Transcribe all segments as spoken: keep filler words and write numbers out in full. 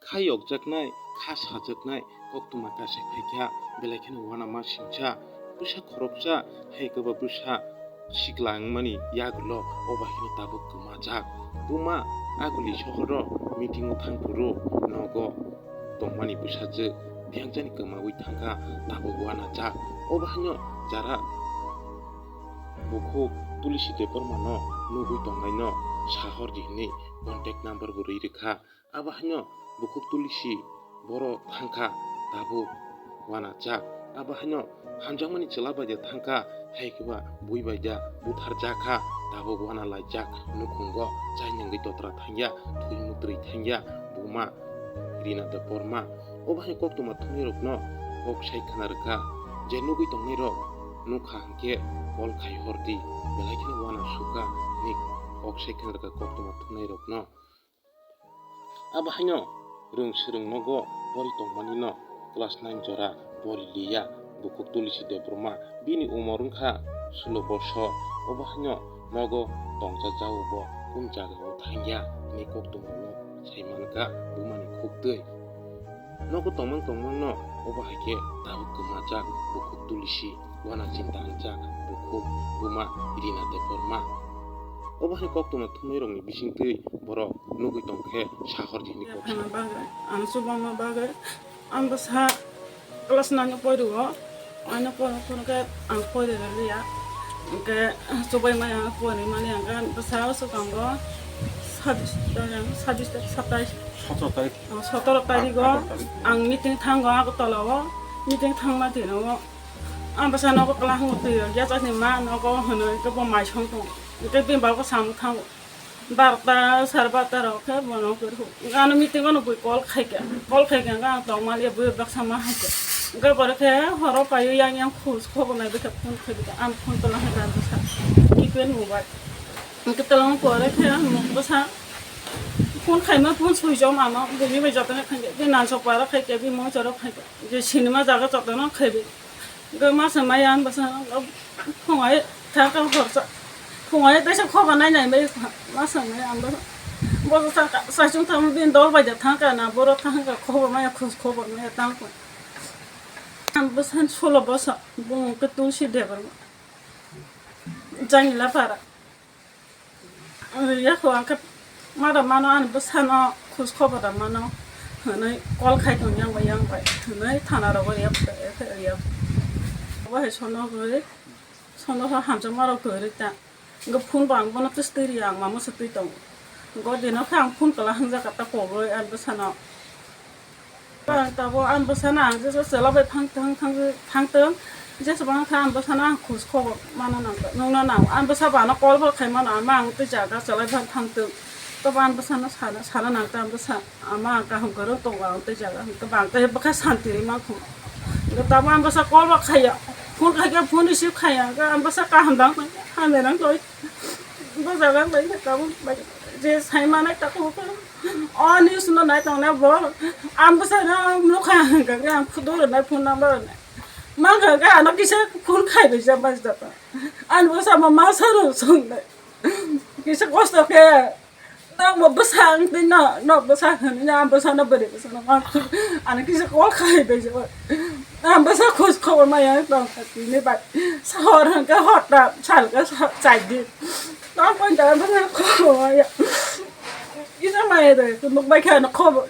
Kha yokjaknai, kha sajaknai koktwma kaisa phaikha, belai kheno uanama singcha. Bwsa khoroksa, hai khe ba bwsa sikla wngmani yagulo o bai kheno tabuk kwmajak. Buma Aguli sohoro meeting-o thang phuru nogo tongmani bwsajwk phiyangjani kwmaui thangkha, tabuk uanajak. O bahaino jara bukhuk Tulsi Debbarmano nugui tongnaino sahordi hwnwi contact number bo rwi rwkha. Abo haino bukhuk Tulsi borok thangkha, tabuk uanajak. Abo haino hamjakmani chwla bai de thangkha, hai khe ba bui bai da butharjakha, tabuk uanalaijak. Nukhungo chainangwi totra thangya, thwi mutrwi thangya buma Rina Debbarma. Obo hai koktwma thumnairokno kok sai khna rwkha, je nugui tongnairok nukha hwnkhe call khai hordi, belai kheno uanasukha hwnwi kok sai khna rwkha koktwma thumnairokno. Abo haino rwng swrwng nogo pori tongmanino class nine jora pori liya bukhuk Tulsi Debbarma. Bini umor wngkha sulo bosor. Obo haino nogo tongjajaobo kunu jagao thangya hwnwi koktwmao sai mankha bumani khuktwi. Nogo tongmang tongmangno obo hai khe tabuk kwmajak bukhuk Tulsi. Uana chinta wngjak bukhuk buma Rina Debbarma. Obo hai koktwma thumnairokni bisingtwi borok nugui tongkhe sahor hwnwi kok. Phano bagwi, ang chubama bagwi, ang bwsa class nine o porio, ano poro poro khe ang poirwi liya. Hwnkhe chubaimani ang porimani ang bwsa swkango sabis, sabis, satais, sotoro tarik. Sotoro tarigo atharo tarik. Ang meeting thango Agartala o, meeting thangma dino. Ang bwsa nogo kwlahung twi rok ya chakni ma nogo hwnwi khe bo mai song tongo. Hwnkhe bini bagwi samung thango. Barota, sare barota rok khe bono kwrwi. Hwnkhe ano meeting o no bui call khaikha. Call khaikha hwnkhe ang tongmani bui baksa ma haikha. Hwnkhe borok khe horo paio yang yang khus khobo nai bwkha phone khaikha. Ang phone tola khaikha ang bwsa. Keypad mobile. Hwnkhe tola pore khe ang bwsa phone khaima phone switch off mama bini bai jotono khaikha. Bini nansok para khaikha, bini mongsa rok khaikha. Je sinima jaga jotono khaibi. Hwnkhe masa mai ang bwsa phungai thangkha horsa. Phungai teisa khoba nai nai bai masa mai ang bwsa. Bo thangkha saichung thang bin dol bai thangkha na borok thangkha khoba maya khus khoba maya tangkha. Ang bwsa sulo bosor bumung khe Tulsi Debbarma. Jangila para. Yakho ang khe mada mano ani bwsano khus khobor da mano hwnwi call khai tong yang bai yang bai hwnwi thana rogo rep rep. Bo hai sono gwi sono ha hamjakma rok gwi ta. Hwnkhe phone bo ang bono twistwi ri ang mamo se twi tongo. Hwnkhe o dino khe ang phone kwla hwngjak ta koboi ani bwsano. Ang tabuk ani bwsano ang jesa chwla bai thang thang thang thang tong, jesa bang kha ani bwsano ang khus khobor mana nang nungna nang ani bwsa bano call bo khai mano ama ang tei jaga chwla bai thang tong, tobo ani bwsano sana sana nang ta ani bwsa ama ang kaham kwrwng tongo ang tei jaga hwnkhe bang tei bwkha santi ri mankho. Tabuk ani bwsa call bo khaiya, phone khaikhe phone receive khaiya, ani bwsa kaham dang hamya nang toi. Bo jaga bai khe tabuk bai je sai manai ta kho kho. O news no nai tong na bo. Ang bwsa no nukha hwnkha khe ang photo rwnai phone number rwnai. Ma hwnkha khe ano kisa phone khai bai ja bai jata. Ang bwsa ma ma sa rw song nai. Kisa kosto khe. Nang bo bwsa ang twi no, no bwsa hwn na bwsa no bwrwi bwsa no ma. Ano kisa call khai bai ja. Ang bwsa khoj khobor maya tong kha tini bai. Sahor hwnkha hota salka sa-, chai di. Tong pon jaga bwsa khobor maya. Kisa maya de, nuk bai kha no khobor.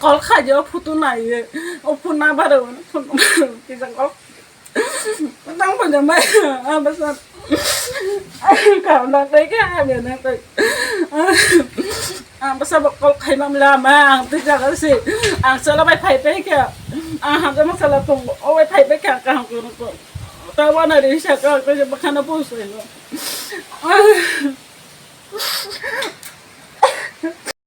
Call khai je, o photo nai ye. O phone number o, phone number o, kisa call. Tong pon jaga maya, ang bwsa. Kauna tei khe hamya nang tei. Ang bwsa bo call khaima mla ma ang tei jaga se. Ang chwla bai phai pai khe. Ang hamjakma chwla tongo. O bai phai pai khe ang kaham kwrwng kho. Ta wana ri sa ka ko je bwkhano bo se no.